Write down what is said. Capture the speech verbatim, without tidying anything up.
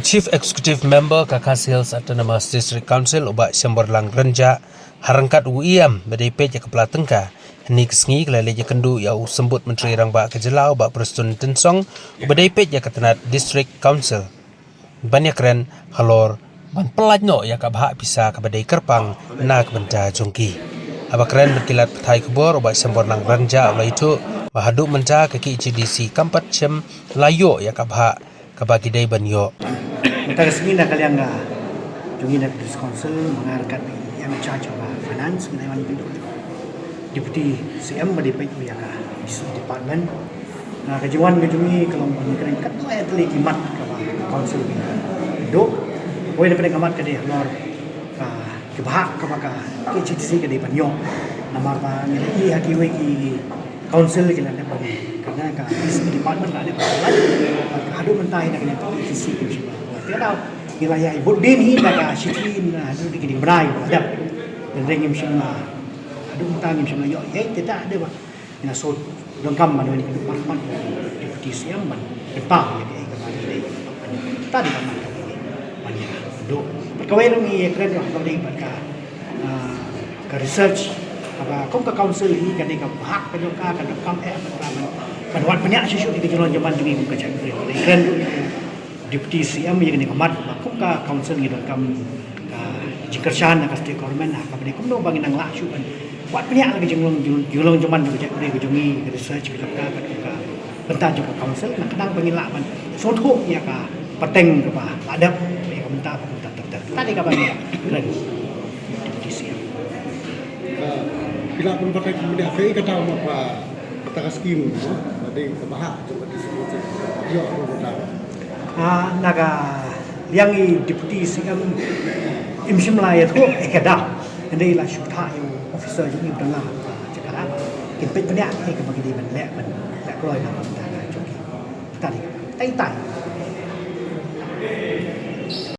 Chief Executive Member ka Khasi Hills Autonomous District Council u Bah Shemborlang Rynjah ha ryngkat u E M ba dei peit ïa ka pla tyngka. Hynne ka sngi ka la leit ïakynduh ïa u Symbud Myntri Rangbah ka jylla u Bah Prestone Tynsong uba dei peit ïa ka tnat District Council ban ïakren halor ban pyllait noh ïa ka bhah pisa kaba dei kyrpang na ka bynta jong ki. Haba kren bad ki lad pathai khubor u Bah Shemborlang Rynjah u la ïathuh ba haduh mynta ka K H A D C kam pat shym la ïoh ïa ka bhah kaba ki dei ban ïoh. Mynta ka sngi na ka liang ka jong ngi na ka District Council, ma nga ryngkat bad i M in charge of finance, ngi la wan ïakynduh Deputy C M ba dei peit ïa ka D C department. Na ka jingwan ka jong ngi ka long ban ïakren katto katne ki mat kaba ka council ka duh. Kawei na pdeng ka mat ka dei halor ka, ka bhah kaba ka K H A D C ka dei ban ïoh. Namar ba ngi la ïohi ha kiwei ki council ki la dep ban, ka, ka D C department la dep ban, bad ka haduh mynta hi na ka K H A D C kim shym la. Te da ngi la ïa bud din hi da ka shithi na haduh ki ding bnai ba dep. Hynrei ngim shym la, haduh mynta ngim shym la ïoh ïa te da haduh ba ngi la shu donkam ban wan ïa ka mat mat Deputy C M ban kynta ïa ka, ïa ka bhah ïa ka, ta dei ka mat ka ban ïa ka duh. Bad kawei ruh ngi ïakren ruh kaba dei bad ka, ah, ka research, haba kum ka council hi ka dei ka bhah ka jong ka, ka donkam eh ban, ban, ban wad bniah shuh shuh ïa ka jinglong jingman jong ngi kum ka jaitbynriew. Ngi ïakren ruh ïa ka Deputy C M ïa kane ka mat ba kum ka council ngi donkam ka jingkyrshan na ka state government ha kaba dei kumno ba ngin nang lah shuh ban wad bniah la ka jinglong, jing-, jinglong jingman jong ka jaitbynriew ka jong ngi, ka research ka jong ka, ka, ka bynta jong ka council, na ka bynta ba ngin lah ban sngewthuh ïa ka pateng kaba la dep, ïa ka bynta ba kumta ter ter. Kata dei kaba ngi ïakren Deputy C M. Ah, phi lah ban batai kumne, kaei kata ma ka, kata ka skim, no? Ba dei ka bhah jong ka district council. Ïoh ruh kata. Ah, na ka liang i Deputy C M im shym la ïathuh ïa ka daw. Hynrei la shu thah ïa u officer jong i ba dang la, ah, jaka kin peit bniah ïa kaba ki dei ban leh ban leh kloi na ka bynta ka jong ki. Kata dei kata. Tai tai.